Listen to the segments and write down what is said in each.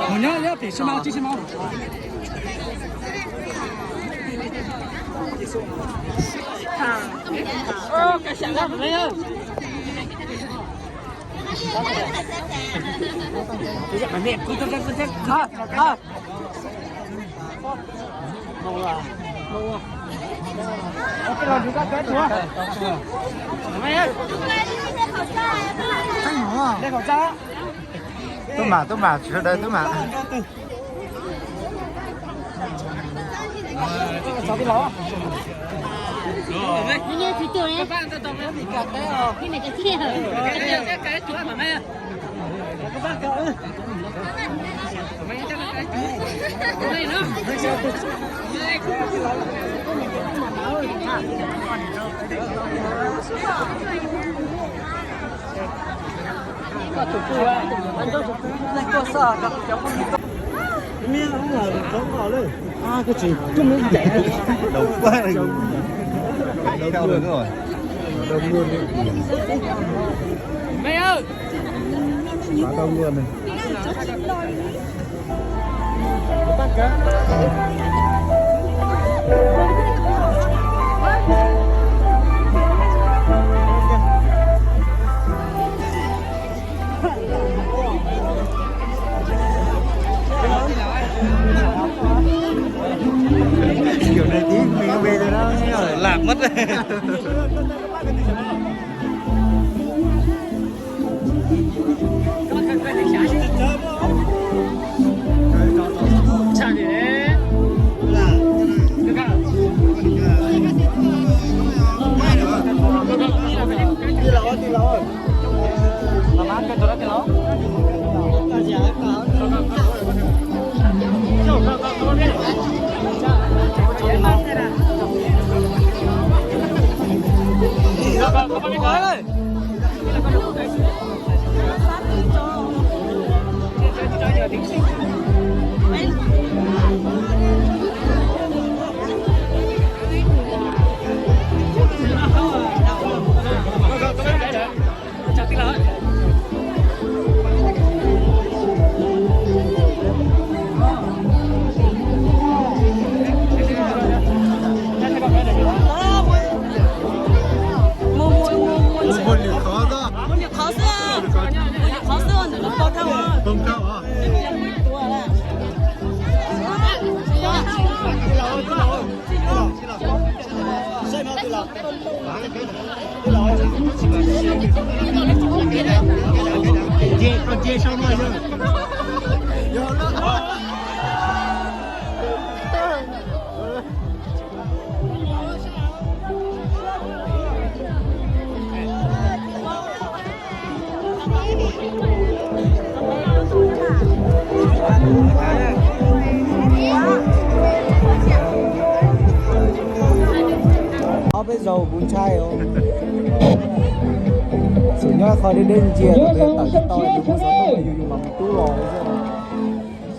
Mus nyob nyob tim sib mav, sib mav. Tub mam, tub mam, sawv daws tub mam. Lam mab. Ob peb zaug kuv ntshai os. Xum nyob qhov deb deb ntsia tawm tsis tau, yus muab xov tooj yus yus mam mus tub los xwb.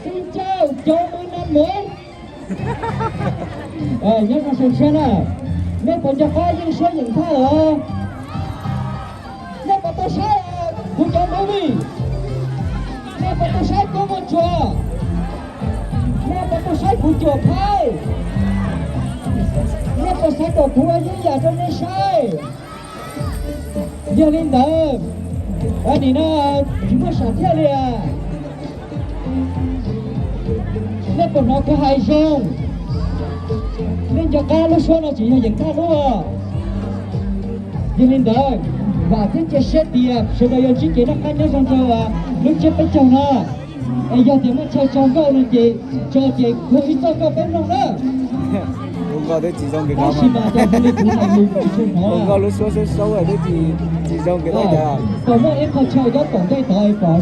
Xin chào chào mừng năm mới. Nyob zoo sawv daws na, nej puas nco qab yeej suab yeem thaj os? Nej puas Saib kuv cov movie, nej puas tau saib Koob Muaj Tsuas? Nej puas tau saib kuv cuam phaib? Nej puas xav kom kuv ua yeeb yam rau nej saib? Yog li ntawd, nim no tsis muaj sam thiaj li. Nej puas hnov kuv hais zoo? Nej nco qab lub suab no tsis yog Yeev Thaj lub. Yog li ntawd, vam thiab cia siab tias sawv daws yuav ntsib kev noj qab nyob zoo rau lub tsiab peb caug no. Es yog tias muaj chaw tso nkauj no ces tso ces hu ib txoj nkauj peb mloog na. Tab sis mas cas li kuv hais lus tsis tshua hnov. Nkauj lub suab saub saub twb tsis zoo kev dab cas. Kom muaj ib qho chaw nyob tom ntej tod pom.